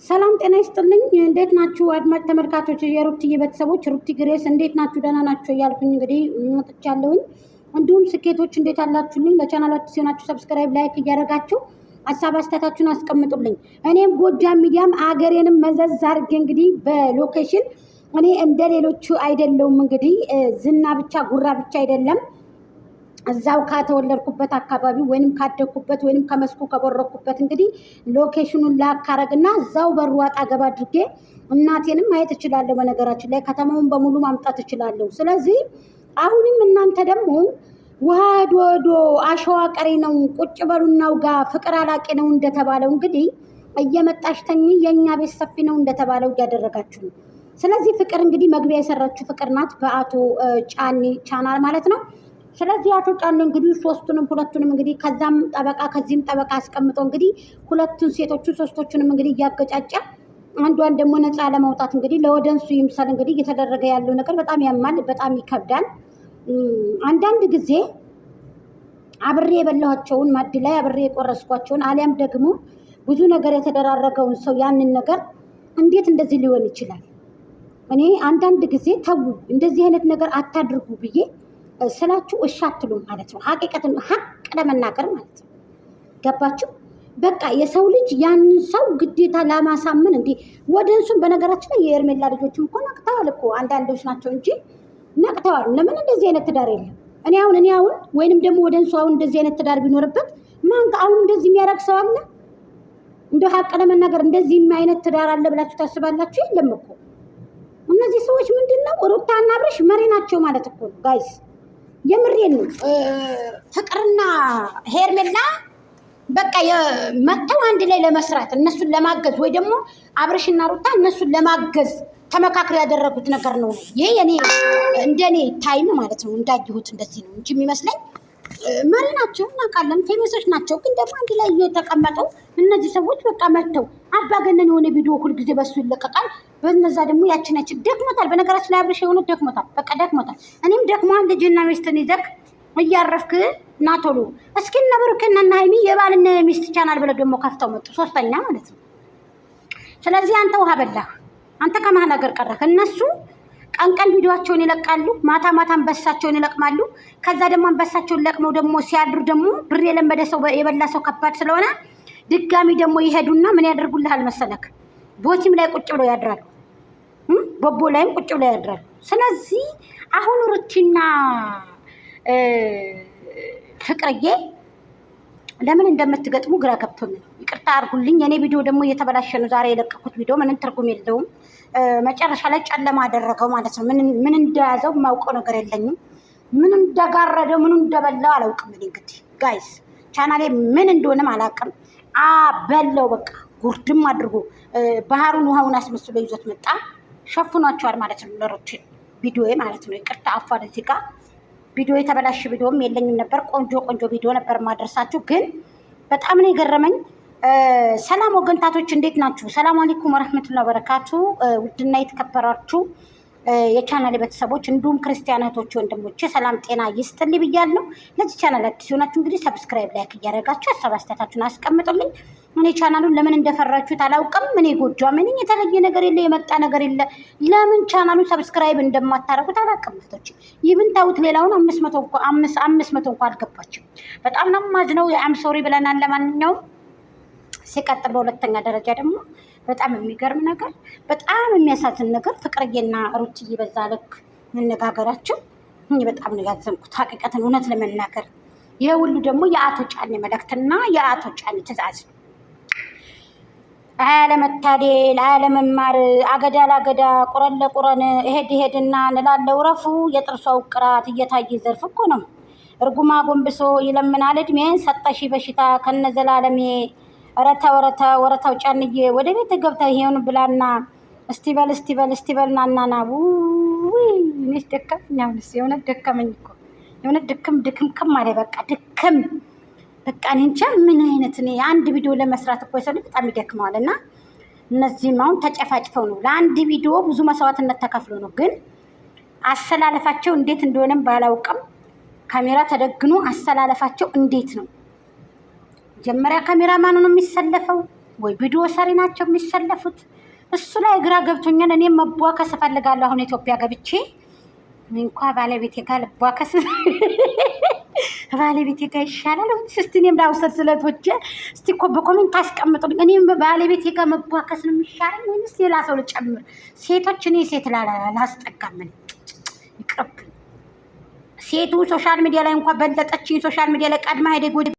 ሰላም ጤና ይስጥልኝ። እንዴት ናችሁ አድማጭ ተመልካቾች፣ የሩትዬ ቤተሰቦች፣ ሩቲ ግሬስ እንዴት ናችሁ? ደህና ናችሁ እያልኩኝ እንግዲህ መጥቻለሁኝ። እንዲሁም ስኬቶች እንዴት አላችሁልኝ? ለቻናሉ አዲስ የሆናችሁ subscribe፣ like እያደረጋችሁ ሀሳብ አስተያየታችሁን አስቀምጡልኝ። እኔም ጎጃም ሚዲያም አገሬንም መዘዝ አድርጌ እንግዲህ በ location እኔ እንደ ሌሎቹ አይደለውም። እንግዲህ ዝና ብቻ ጉራ ብቻ አይደለም፣ እዛው ከተወለድኩበት አካባቢ ወይንም ካደግኩበት ወይንም ከመስኩ ከቦረኩበት እንግዲህ location ኑን ላካረግና እዛው በሩ አጠገብ አድርጌ እናቴንም ማየት እችላለሁ። በነገራችን ላይ ከተማውን በሙሉ ማምጣት እችላለሁ። ስለዚህ አሁንም እናንተ ደግሞ ውሃ ዶዶ አሸዋ ቀሪ ነው፣ ቁጭ በሉናው ጋ ፍቅር አላቂ ነው እንደተባለው እንግዲህ እየመጣሽ ተኝ የእኛ ቤት ሰፊ ነው እንደተባለው እያደረጋችሁ ነው። ስለዚህ ፍቅር እንግዲህ መግቢያ የሰራችው ፍቅር ናት፣ በአቶ ጫኔ ቻናል ማለት ነው። ስለዚህ አቶ ጫኔ እንግዲህ ሶስቱንም ሁለቱንም እንግዲህ ከዛም ጠበቃ ከዚህም ጠበቃ አስቀምጦ እንግዲህ ሁለቱን ሴቶቹ ሶስቶቹንም እንግዲህ እያገጫጫ አንዷን ደግሞ ነፃ ለማውጣት እንግዲህ ለወደንሱ ይምሰል እንግዲህ እየተደረገ ያለው ነገር በጣም ያማል፣ በጣም ይከብዳል። አንዳንድ ጊዜ አብሬ የበላኋቸውን ማድ ላይ አብሬ የቆረስኳቸውን አሊያም ደግሞ ብዙ ነገር የተደራረገውን ሰው ያንን ነገር እንዴት እንደዚህ ሊሆን ይችላል? እኔ አንዳንድ ጊዜ ተዉ እንደዚህ አይነት ነገር አታድርጉ ብዬ ስላችሁ እሺ አትሉም ማለት ነው። ሀቂቀትን ሀቅ ለመናገር ማለት ነው። ገባችሁ? በቃ የሰው ልጅ ያንን ሰው ግዴታ ለማሳመን እንዴ ወደ እንሱም በነገራችን ላይ የኤርሜላ ልጆችም እኮ ነቅተዋል እኮ አንዳንዶች ናቸው እንጂ ነቅተዋል። ለምን እንደዚህ አይነት ትዳር የለም? እኔ አሁን ወይንም ደግሞ ወደ እንሱ አሁን እንደዚህ አይነት ትዳር ቢኖርበት ማን አሁን እንደዚህ የሚያደርግ ሰው አለ? እንደው ሀቅ ለመናገር እንደዚህ አይነት ትዳር አለ ብላችሁ ታስባላችሁ? የለም እኮ። እነዚህ ሰዎች ምንድን ነው ሩታና አብርሽ መሪ ናቸው ማለት እኮ ነው guys። የምሬን ነው። ፍቅርና ሄርሜላ በቃ መጥተው አንድ ላይ ለመስራት እነሱን ለማገዝ ወይ ደግሞ አብርሽና ሩታ እነሱን ለማገዝ ተመካክረው ያደረጉት ነገር ነው። ይሄ የኔ እንደኔ time ማለት ነው። እንዳየሁት እንደዚህ ነው እንጂ የሚመስለኝ መሪ ናቸው እናውቃለን፣ famous ኦች ናቸው። ግን ደግሞ አንድ ላይ እየተቀመጡ እነዚህ ሰዎች በቃ መጥተው አባገነን የሆነ ቪዲዮ ሁልጊዜ በሱ ይለቀቃል። በነዛ ደግሞ ያችን ያችን ደክሞታል። በነገራችን ላይ አብርሽ የሆነ ደክሞታል፣ በቃ ደክሞታል። እኔም ደክሞሃል። ልጅና ሚስትን ይዘህ እያረፍክ ና ቶሎ እስኪ እነ ብሩክና እነ ሀይሚ የባልና የሚስት ቻናል ብለው ደግሞ ከፍተው መጡ፣ ሶስተኛ ማለት ነው። ስለዚህ አንተ ውሃ በላህ፣ አንተ ከመሀል ሀገር ቀረህ። እነሱ ቀን ቀን ቪዲዮቸውን ይለቃሉ፣ ማታ ማታ አንበሳቸውን ይለቅማሉ። ከዛ ደግሞ አንበሳቸውን ለቅመው ደግሞ ሲያድሩ ደግሞ ብር የለመደ ሰው የበላ ሰው ከባድ ስለሆነ ድጋሚ ደግሞ ይሄዱና ምን ያደርጉልሃል መሰለክ? ቦቲም ላይ ቁጭ ብለው ያድራሉ፣ ቦቦ ላይም ቁጭ ብለው ያድራሉ። ስለዚህ አሁን ሩቲና ፍቅርዬ ለምን እንደምትገጥሙ ግራ ገብቶኝ ነው። ይቅርታ አድርጉልኝ። የኔ ቪዲዮ ደግሞ እየተበላሸ ነው። ዛሬ የለቀኩት ቪዲዮ ምንም ትርጉም የለውም። መጨረሻ ላይ ጨለማ አደረገው ማለት ነው። ምን እንደያዘው የማውቀው ነገር የለኝም። ምን እንደጋረደው ምን እንደበላው አላውቅም። እኔ እንግዲህ guys ቻናሌ ምን እንደሆነም አላውቅም። አበለው በቃ ጉርድም አድርጎ ባህሩን ውሃውን አስመስሎ ይዞት መጣ። ሸፍኗቸዋል ማለት ነው። ለሮች ቪዲዮ ማለት ነው። ይቅርታ አፏል እዚህ ጋር ቪዲዮ የተበላሸ ቪዲዮም የለኝም ነበር። ቆንጆ ቆንጆ ቪዲዮ ነበር ማድረሳችሁ፣ ግን በጣም ነው የገረመኝ። ሰላም ወገንታቶች እንዴት ናችሁ? ሰላም አለይኩም ወረህመቱላሂ ወበረካቱ። ውድና የተከበራችሁ የቻናል ቤተሰቦች እንዲሁም ክርስቲያን እህቶች ወንድሞቼ ሰላም ጤና ይስጥልኝ ብያለሁ። ለዚህ ቻናል አዲስ የሆናችሁ እንግዲህ subscribe፣ like እያደረጋችሁ ሀሳብ አስተያየታችሁን አስቀምጡልኝ። እኔ ቻናሉን ለምን እንደፈራችሁት አላውቅም። እኔ ጎጃሜ ነኝ፣ የተለየ ነገር የለ፣ የመጣ ነገር የለ። ለምን ቻናሉን subscribe እንደማታደርጉት አላውቅም። እህቶች ይብን ታውት ሌላውን 500 እንኳ አልገባችም። በጣም ነው የማዝነው። የ I'm sorry ብለናል። ለማንኛውም ሲቀጥል በሁለተኛ ደረጃ ደግሞ በጣም የሚገርም ነገር፣ በጣም የሚያሳዝን ነገር ፍቅርዬና ሩትዬ በዛ ልክ መነጋገራቸው እኔ በጣም ነው ያዘንኩት፣ ሀቂቀትን እውነት ለመናገር። ይህ ሁሉ ደግሞ የአቶ ጫኔ መልእክትና የአቶ ጫኔ ትዕዛዝ ነው። አለመታደል፣ አለመማር፣ አገዳ ለአገዳ ቁረን ለቁረን እሄድ እሄድና እንላለው ረፉ የጥርሷ ውቅራት እየታየ ዘርፍ እኮ ነው። እርጉማ ጎንብሶ ይለምናል እድሜን ሰጠሺ በሽታ ከነዘላለሜ ረታ ወረታ ወረታው ጫንዬ ወደ ቤት ገብታ ይሄውን ብላና እስቲ በል እስቲ በል እስቲ በል ናናና ውይ እኔስ ደከመኝ። አሁንስ የእውነት ደከመኝ እኮ የእውነት ድክም ድክምክም አለ። በቃ ድክም በቃ እኔ እንጃ ምን አይነት እኔ አንድ ቪዲዮ ለመስራት እኮ የሰው ልጅ በጣም ይደክመዋል። እና እነዚህም አሁን ተጨፋጭፈው ነው ለአንድ ቪዲዮ ብዙ መስዋዕትነት ተከፍሎ ነው። ግን አሰላለፋቸው እንዴት እንደሆነም ባላውቅም ካሜራ ተደግኖ አሰላለፋቸው እንዴት ነው? መጀመሪያ ካሜራ ማኑ ነው የሚሰለፈው? ወይ ቪዲዮ ሰሪ ናቸው የሚሰለፉት? እሱ ላይ ግራ ገብቶኛል። እኔም መቧከስ እፈልጋለሁ። አሁን ኢትዮጵያ ገብቼ እንኳ ባለቤቴ ጋር ልቧከስ ባለቤቴ ጋር ይሻላል ወይስ እስቲ እኔም ላውሰድ ስለቶቼ እስቲ እኮ በ comment አስቀምጡልኝ። እኔም ባለቤቴ ጋር መቧከስ ነው የሚሻለኝ ወይስ ሌላ ሰው ልጨምር? ሴቶች እኔ ሴት ላስጠጋምን ይቅርብኝ። ሴቱ social media ላይ እንኳ በለጠችኝ። social media ላይ ቀድማ ሄደ።